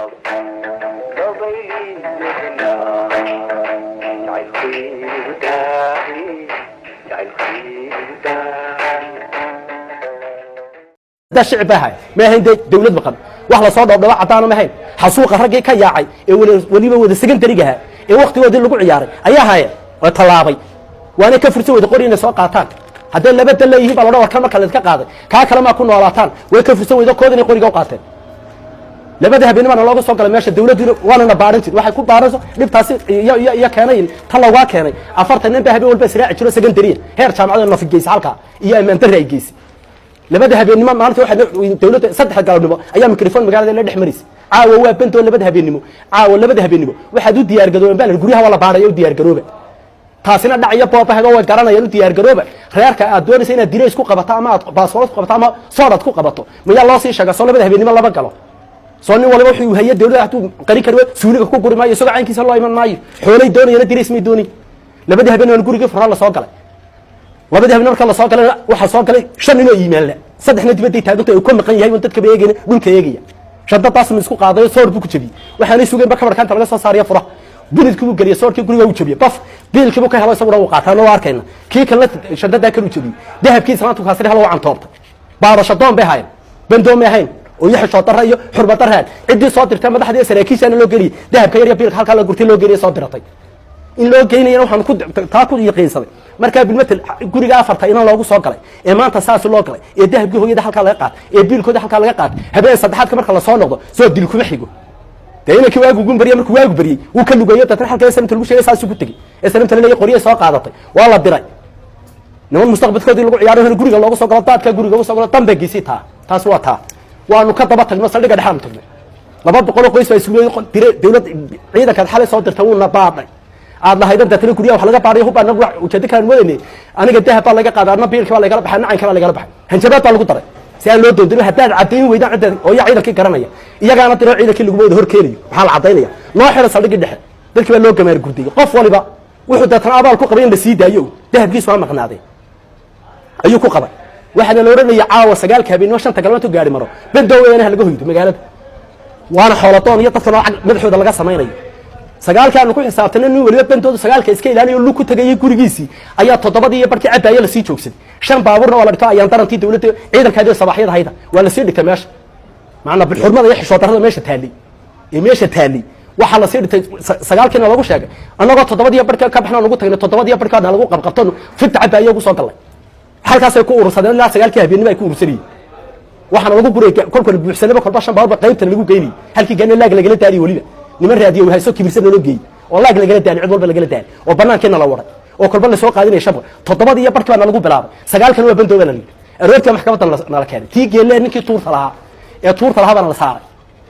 Daa shicib baa haya, ma ahayn dee dawlad maqan. Wax lasoo dhoobdhaba caddaana ma ahayn. Xasuuqa raggii ka yaacay ee weliba wada secondary-gaha ee waktigoodii lagu ciyaaray ayaa haya oo tallaabay. Waanay ka fursan weyda qori inay soo qaataan. Hadday laba dal leeyihiin baa la odhan, war kan marka laydka qaaday, kaa kale maa ku noolaataan. Way ka fursan weyda kood inay qoriga u qaateen. Labada habeenimana looga soo galay meesha, dawladduna waanana baaran jir. Waxay ku baaranso dhibtaasi iyo keenay tan loogaa keenay. 40 nin baa habeen walba israaci jiro, secondary-ya, heer jaamacada nafi geysa halkaa iyo ammaan darri ay geysay. Labada habeennimo maalinta waxaa dawladda 3 galabnimo ayaa microphone magaalada la dhex maraysay: "Caawa waa bentoo labada habeennimo, caawa labada habeennimo waxaad u diyaar garoobeen baa la guryaha waa la baaraya, u diyaar garooba." Taasina dhac iyo boobaheed oo way garanayaan. U diyaar garooba. Reerka aad doonaysa inaad dirays ku qabato ama aad baasoolad ku qabato ama soodhad ku qabato, mayaa loo sii sheega? Soo labada habeennimo lama galo. Soo nin waliba wuxuu haye dawladda hadduu qari karo suuliga ku guri maayo, isagoo caynkiisa loo iman maayo. Xoolay doonayana, dirays may doonayn. Labadii habeen gurigii furaa la soo galay. Labadii habeen marka lasoo galay, waxaa soo galay shan ninoo iimaan la, saddexna dibadday taaganta uu ka maqan yahay, dadkaba eegayna, dhulka eegaya. Shandadaas isku qaadayo, soor buu ku jabiyey. Waxaanay sugeen ba kabarka inta laga soo saariya furaha binidkii buu geliyey, soorkii guriga uu jabiyey. Baf, biilkii buu ka helo, isaguna uu qaataa, waa arkayna. Kii kalena shandadaa kale uu jabiyey, dahabkii islaantu kaasiri halo cantoobtay. Baarasho doon bay haayeen, bandoon may ahayn oo iyo xishood darra iyo xurmad darra. Ciddii soo dirtay madaxdii saraakiishaana loo geliyey dahabka yar iyo biilka halkaa la gurtay loo geliyey soo diratay. In loo geynayana waxaan ku taa ku yaqiinsaday markaa bilmatel guriga afarta inan loogu soo galay ee maanta saas loo galay ee dahabkii hooyada halkaa laga qaatay ee biilkooda halkaa laga qaatay. Habeen saddexaadka marka lasoo noqdo, soo dil kuma xigo dee. Inankii waagu ugu baryay, markuu waagu baryey wuu ka lugeeyo. Dadna halka SNMta lagu sheegay saasuu ku tegey. SNMta la leeyahay qoriyay soo qaadatay, waa la diray. Niman mustaqbalkoodii lagu ciyaaro, guriga loogu soo galo, daadka guriga ugu soo galo, dan baa geysay. Taa taas waa taa. Waanu ka daba tagno, saldhigga dhexaanu tagnay. 200 oo qoys baa isugu dire. Dawlad ciidankaad xalay soo dirtay wuuna baadhay aad lahaydan. Deetana guryaha wax laga baadhay, hubbaa nagu ujeedo kalaan moodayne. Aniga dahab baa laga qaaday, adna biilkii baa lagala baxay, nacanka baa lagala baxay. Hanjabaad baa lagu daray si aan loo doondin. Haddaad caddayn weydaan cidda oo yaa ciidankii garanaya, iyagaana diro ciidankii laguma wada hor keenayo. Waxaa la caddaynaya noo xidha saldhiggii dhexe. Dadkii baa loo gamaar gurdayey. Qof waliba wuxuu deetana abaal ku qabay in la sii daayo, dahabkiisu waa maqnaadee ayuu ku qabay. Waxaana la odhanaya caawa 9-ka habeenimo, 5-ta galabintu gaari maro, bendoweyanaha laga hoydo magaalada, waana xooladoon iyo dadkan oo lacag madaxooda laga samaynayo. 9-kii aanu ku xisaabtanay, nin waliba bentoodu 9-ka iska ilaaliyo lug ku tegayay gurigiisii, ayaa 7-dii iyo barkii cabaayo lasii joogsaday. Shan baabuurna waa la dhigto. Ayaan darantii dawladda ciidankaadi sabaxyada hayda waa lasii dhigtay meesha. Macnaa bilxurmada iyo xishood darrada meesha taallay ee meesha taallay waxaa lasii dhigtay 9-kiina lagu sheegay. Annagoo 7-dii barhka ka baxna nagu tagnay, 7-dii barhkaana lagu qabqabto, fidta cabaayo ugu soo gallay. Halkaasay ku urursadeen ilaa 9-kii habeenimo ay ku urursanayeen. Waxaana lagu guray kolkan buuxsanaba, kolba shan baabuur qaybtan lagu geynayay. Halkii gaana laag lagala daaliy, weliba niman raadiyo hayso kibirsan loo geeyey oo laag lagala daali, cid walba lagala daali oo banaankiina la waray oo kolba lasoo qaadinaya shabqa. 7-dii iyo barkii baa nalagu bilaabay, 9-kana waa bandooba la yidhi. Aroortii maxkamadda nala keenay. Tii geelle ninkii tuurta lahaa ee tuurta lahaa baana la saaray.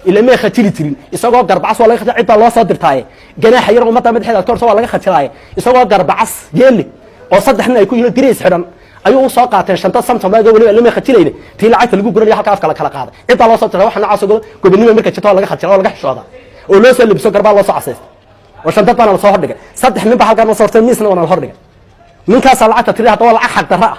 Ila may khajili jirin, isagoo garbacas waa laga khajila, cid baa loo soo dirtaaye. Ganaaxa yar ummadda madaxeeda aad ka horso waa laga khajilaaye. Isagoo garbacas geelle oo saddex nin ay ku yihiin, dirays xidhan ayuu u soo qaateen shanta Samsung oo weliba lama khajilayna, tii lacagta lagu guranaya halka afka la kala qaaday. Cid baa loo soo dirtaa. Waxa noocaas oo gobonimo marka jirto waa laga khajila oo laga xishoodaa oo loo soo lebiso, garbaa loo soo casaystay oo shantad baana lasoo hordhigay. Saddex nin baa halkaa noo soo hortay, miisna waana la hordhigay. Ninkaasaa lacagta tiri. Hadda waa lacag xaq darro ah.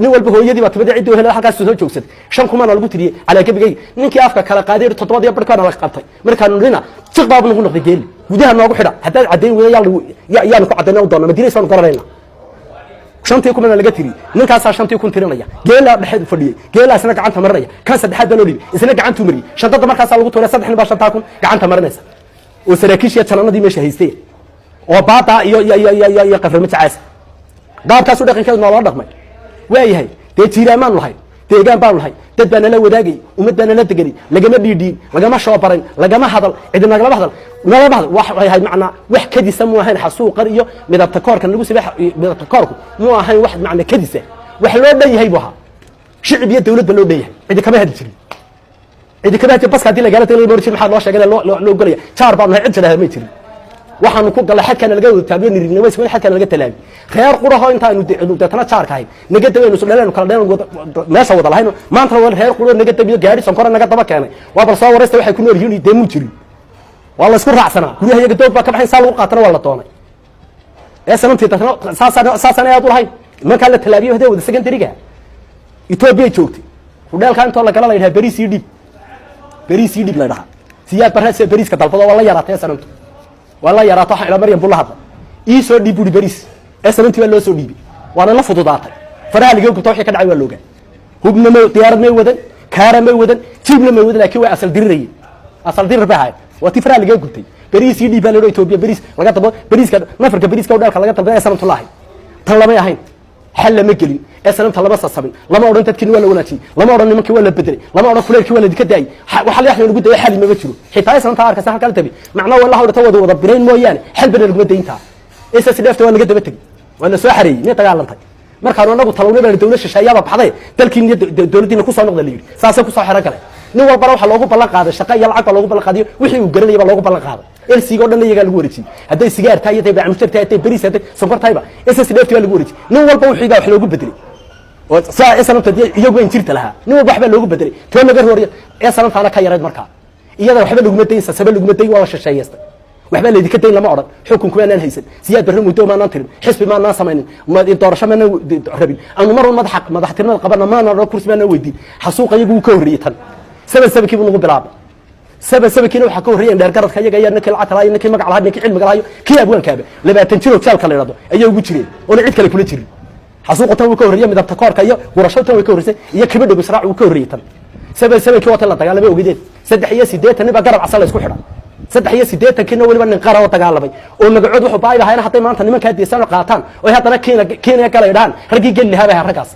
Nin walba hooyadii baa timid, ciddii helada halkaas soo joogsatay. Shan kumaana lagu tiriyey calaa gebigayga. Ninkii afka kala qaaday 7-dii barhkaana la qabtay. Markaanu nina jiq baabu nagu noqday. Geeli gudaha noogu xidha, haddaad caddayn weyda yaanu ku caddayna u doona madiinays baanu garanayna. Shantii kumana laga tiriyey. Ninkaasaa 5-tii kun tirinaya, geelaa dhexeed fadhiyey, geelaa isna gacanta marinaya. Kan saddexaad baa loo dhiibay, isna gacantuu mariyey. Shantada markaasaa lagu tuuray. Saddex nin baa 5-taa kun gacanta marinaysa oo saraakiishiya jananadii meesha haystay oo baadaa iyo iyo iyo iyo iyo qaframa jacaasa. Qaabkaasu dhaqankeedu nooloo dhaqmay waayahay. Dee jiiraamaan lahay, deegaan baanu lahay, dad baa nala wadaagay, ummad baa nala deganay. Lagama dhiidhiin, lagama shoobaran, lagama hadal, cidi nagalama hadal, nalama hadal. Waxay ahayd macnaa wax kadisa muu ahayn. Xasuuqan iyo midabta koorkan lagu samey, midabta koorku muu ahayn wax macna kadisa. Wax loo dhan yahay buu ahaa, shicib iyo dawladba loo dhan yahay. Cidi kama hadli jirin, cidi kama hadli. Baska haddii lagala tagay lama jirin. Maxaa loo sheegay loo golaya? Jaar baanu nahay, cid jadhaha may jirin. Waxaanu ku gallay xadkaana laga wada taabiyo nirnimo isku xadkaana laga talaabi. Reer quraho intaanu deetana jaarka ahayn naga dabaynu isu dhaleen kala dheen meesha wada lahayn. Maantana waa reer quro naga dabiyo gaari sonkora naga daba keenay. Waa bal soo waraysta waxay ku nool yihiin. Dee muu jirin, waa la isku raacsanaa. Guryaha iyaga doog baa ka baxayn, saa lagu qaatana waa la doonay. Ee sanamtii deetana saasaan aad u lahayn. Nimankaa la talaabiyo hadee wada secondary-ga Etoobiya joogtay, hudheelkaa intoo la gala la yidhaha beriis ii dhiib, beriis ii dhiib la yidhahaa. Siyaad Barre se beriiska dalbado waa la yaraatay SNMtu, waa la yaraato. Waxa ila Maryam buu la hadlay, ii soo dhiib buri beriis. SNMti baa loo soo dhiibay, waana la fududaatay. Faraha laga gubta, wixii ka dhacay waa loogaa. Hubna may, diyaarad may wadan, kaara may wadan, jiibna may wadan, laakiin way asal dirirayeen, asal dirir bay ahayd. Waa tii faraha laga gubtay. Beriis ii dhiib baa la Ethiopia, beriis laga dalbo, beriiska nafarka beriiska dheelka laga dalbay SNMtu la ahayd. Tan lamay ahayn, xal lama gelin, SNMta lama sasabin, lama odhan dadkiina waa la wanaajiyey, lama odhan nimankii waa la bedelay, lama odhan kuleelkii waa ladinka daayey. Waxa la lagu dayay xali mama jiro. Xitaa SNMta arkaysa halkaa la tabi macnaa wallahi odhata wada wada birayn mooyaane, xal bana laguma dayntaa. SSDFta waa laga daba tegey, waa la soo xareeyey. Miyay dagaalantay? Markaanu anagu talawnay baa dawlad shisheeyaaba baxday, dalkiin iyo dowladdiina kusoo noqda la yidhi. Saasay kusoo xero galeen. Nin walbana waxaa loogu ballan qaaday shaqo iyo lacag baa loogu ballan qaadayo, wixii uu garanayay baa loogu ballan qaaday. LC-ga o dhan iyagaa lagu wareejiyey, hadday sigaar tahay, hadday bacmushtar tahay, hadday bariis, hadday sonkor tahayba SSDF baa lagu wareejiyey. Nin walba wixii baa wax loogu bedelay oo saa SNMta iyagu injirta lahaa, nin walba waxbaa loogu bedelay. Too laga rooriyo SNMtaana ka yarayd markaa, iyada waxba laguma dayn, sasabe laguma dayn, waa la shisheeyeystay. Waxbaa laydinka dayn lama odhan, xukunku maanaan haysan, Siyaad Barre muddo maanaan tirin, xisbi maanaan samaynin, doorasho maanaan rabin, aanu mar un madaxa madaxtinimada qabana maanaan odhan, kursi maanaan weydiin. Xasuuqa iyagu wuu ka horreeyey tan. Saba sabankii buu nagu bilaabay. Saba sabankiina waxaa ka horreeyay dheer garadka iyaga ayaa ninkii lacagta lahayo, ninkii magac lahaa, ninkii cilmiga lahayo, kii abwaankaaba 20 jiroo jaalka la yidhahdo ayaa ugu jireen oona cid kale kula jirin. Xasuuqa tan wuu ka horreeyey, midabta koorka iyo gurasho tan way ka horreysay, iyo kibidhigu israac wuu ka horreeyey tan. Saba sabankii waa tan la dagaalamay ogedeed, 83 nin baa garab casa la isku xidha. 83-kiina weliba nin qara oo dagaalamay oo magacood wuxuu baay lahaayna hadday maanta nimankaa deesaan oo qaataan oo haddana Kenya Kenya galay dhahaan, raggii geli lahaa bay raggaas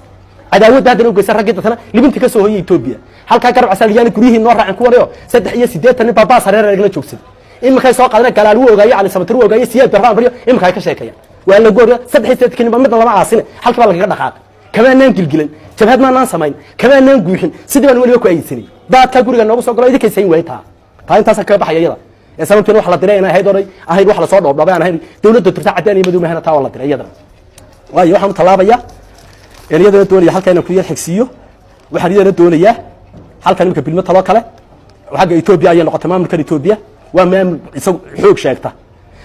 cadaawadda haddana u geysan, raggii dadkana libinta ka soo hoyay Etoobiya halkaa garab casa liyaani guryihii noo raaceen kuwanayo. 83 nin baa baas hareer lagala joogsaday. Iminkay soo qaadana Galaal wuu ogaayo, Cali Samatir wuu ogaayo, Siyaad Barre amriyo iminka ay ka sheekayaan waa la gooriyo. 83-kii nin baa midna lama aasine, halkii baa lagaga dhaqaaqay. Kamaanaan gilgilan, jabhad maanaan samayn, kamaanaan guuxin, sidii baan weliba ku ayidsanay. Daadkaa guriga noogu soo galo idinkay sayn waayey. Taa intaasa kaga baxaya iyada. Ee sababtiina wax la diray inay ahayd oray ahayd, wax lasoo dhoobdhoobay aan ahayn, dawladda turta caddaan iyo madow mahana, taa waa la diray iyadana. Waayo, waxaan u tallaabayaa een iyadana doonaya halka inaan ku yar xigsiiyo. Waxaan iyadana doonayaa halkan imika bilmo taloo kale xagga Etoobiya ayay noqotay. Maamulkan Etoobiya waa maamul isagu xoog sheegta,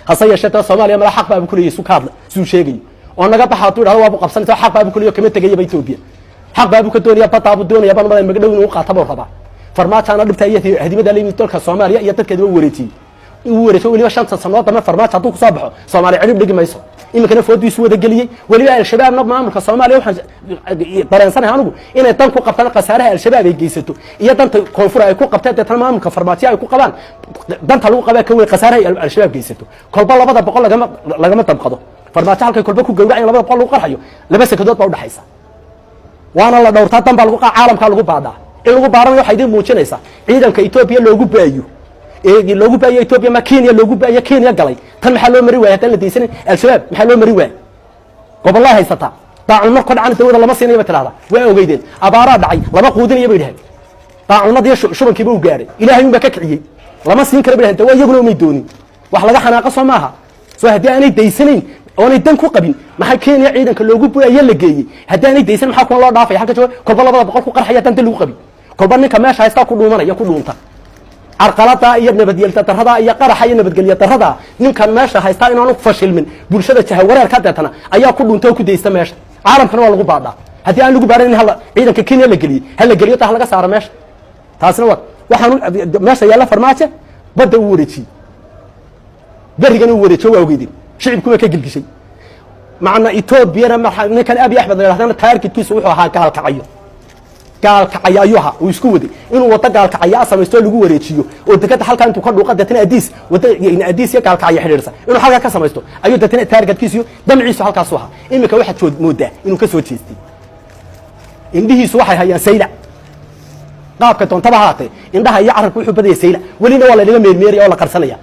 hase yeeshee taa Soomaaliya mala xaq baabu kuleeyahy, su ka hadla siduu sheegayo oo naga baxa hadduu idhahdo waabu qabsanaysa. Xaq baabu kuleeyo, kama tegayaba Etoobiya, xaq baabu ka doonaya, badaabu doonaya, baan malay magdhow inuu qaata buu rabaa. Farmaajaana dhibta iyo hadimada la yimid dalka Soomaaliya iyo dadkeedaba wareejiyey, uu wareejiyo. Weliba 5ta sanood dambe Farmaajo hadduu kusoo baxo, Soomaaliya cirib dhigi mayso. Iminkana foodiisu wada geliyey weliba Al-Shabaabna. Maamulka Soomaaliya waxaan dareensanahay anigu inay dan ku qabtaan khasaaraha Al-Shabaab ay geysato iyo danta koonfur ay ku qabteen. Deetana maamulka Farmaajo ay ku qabaan danta lagu qabaa ka weyn khasaaraha ay Al-Shabaab geysato. Kolba 200 lagama damqado. Farmaajo halkay kolba ku gowracayan 200 lagu qarxayo, 2 sekadood baa udhaxaysa, waana la dhowrtaa. Dan baa lagu caalamkaa lagu baadhaa. In lagu baaranayo waxay idin muujinaysaa ciidanka Etoobiya loogu baayo ee loogu baayo Etoobiya ma Kenya loogu baayo, Kenya galay. Tan maxaa loo mari waayay? Haddaan la daysanin Al-Shabaab maxaa loo mari waayay? Gobollaa haysataa, daacun markoo dhacana dawada lama siinayo ba tidhahdaa. Waa ogeydeen, abaaraa dhacay, lama quudinayo bay dhaheen. Daacunadiiyo shubankiiba u gaadhay, Ilaahay unbaa ka kiciyey. Lama siin kara bay dhaheen dawa, iyaguna umay doonin. Wax laga xanaaqa soo maaha? Soo haddii aanay daysanayn oonay dan ku qabin, maxaa Kenya ciidanka loogu buaye la geeyey? Haddii aanay daysan, maxaa kuwan loo dhaafaya halka jooga kolba 200 ku qarxaya haddaan dan lagu qabin? Kolba ninka meesha haystaa ku dhuumanaya, ku dhuunta carqalada iyo nabadgelya darada iyo qaraxa iyo nabadgelya darada. Ninkan meesha haystaa inaanu fashilmin bulshada jahawareerka deetana ayaa ku dhuunta oo ku daysta meesha. Caalamkana waa lagu baadhaa. Haddii aan lagu baadhan in hala ciidanka Kenya la geliyey, ha la geliyo, ta ha laga saaro meesha. Taasina waa waxaan meesha yaalla. Farmaajo badda uu wareejiyey, berrigana uu wareejiyo, waa ogeydeen, shicibku ka gilgishay. Macna Etoobiyana ninkan Abiy Axmed la yidhahdana targetkiisu wuxuu ahaa Gaalkacayo. Gaalkacaya ayuu ahaa uu isku waday inuu waddo Gaalkacaya samaysto lagu wareejiyo oo dekada halkaa intuu ka dhuuqa deetana Adiis, wadda Adiis iyo Gaalkacyo xidhiidhsa inuu halkaa ka samaysto ayuu deetana targetkiisu iyo damciisu halkaasu ahaa. Iminka waxaad jood moodaa inuu ka soo jeestay. Indhihiisu waxay hayaan Saylac, qaabka doontaba haatee indhaha iyo carabka wuxuu badaya Saylac. Welina waa laynaga meermeeraya oo la qarsanaya,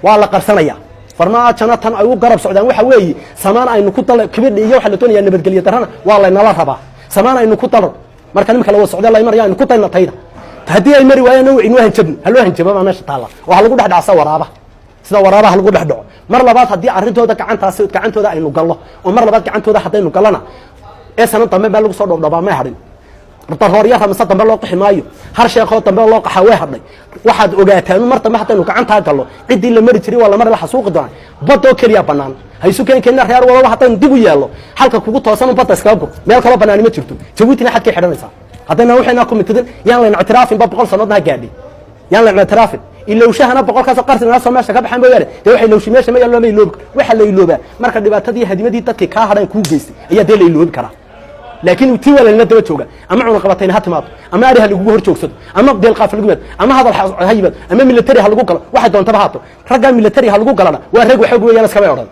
waa la qarsanaya. Farmaajona tan ay u garab socdaan waxa weeye samaan aynu ku dal kibidhi iyo waxaa la doonayaa nabadgelyo darrana waa laynala rabaa. Samaan aynu ku dalo marka nimanka la wada socda la maraya aynu ku dayna tayda. Haddii ay mari waayaan inuu hanjabno, ha loo hanjabo baa meesha taalla. Waxaa lagu dhex dhacsa waraaba, sida waraabaha lagu dhex dhaco. Mar labaad haddii arrintooda gacantaasi gacantooda aynu gallo oo mar labaad gacantooda haddaynu gallona, ee sanan dambe meel lagu soo dhoobdhoobaa may hadhin. Darooryo ramise dambe loo qaxi maayo, har sheekoo dambe loo qaxa way hadhay. Waxaad ogaataan mar dambe haddaynu gacantaa gallo, ciddii la mari jiray waa la mari, la xasuuqi doonaa. Badoo keliya bannaan haysu keen keenna reer walaba haddaynu dib u yeello, halka kugu toosan un badda iskaga gur, meel kaloo bannaani ma jirto. Jabuutina xadkay xidhanaysaa haddayna waxayna ku mitidin, yaan layna ictiraafinba 100 sannoodna ha gaadhay. Yaan la ictiraafin ilowshahana boqolkaasoo qarsinaa meesha ka baxan mooyaane. Dee waxay ilowshi meesha ma yaallo, lama iloobi. Waxa la iloobaa marka dhibaatadii hadimadii dadkii kaa hadhaan kuu geystay ayaa dee la iloobi karaa. Laakiin tii waa lalina daba jooga, ama cunaqabatayna ha timaado, ama ari ha lagugu hor joogsado, ama deelqaaf lagu yimaado, ama hadal ha yimaado, ama military ha lagu galo, waxay doontaba haato. Raggaa military ha lagu galana waa rag waxoog weeyaan, iskamay odhan.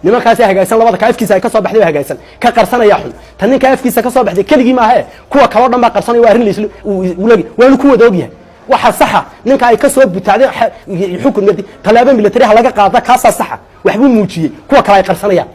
Nimankaasi hagaagsan, labada ka afkiisa ay ka soo baxday waa hagaagsan, ka qarsanaya xun. Tan ninka afkiisa ka soo baxday keligii maahe, kuwa kaloo dhan baa qarsanaya. Waa arrin laisla ulagi, waanu ku wada ogyahay. Waxa saxa ninka ay ka soo butaacday xukun tallaabo military ha laga qaada, kaasaa saxa. Waxbuu muujiyey, kuwa kale ay qarsanayaan.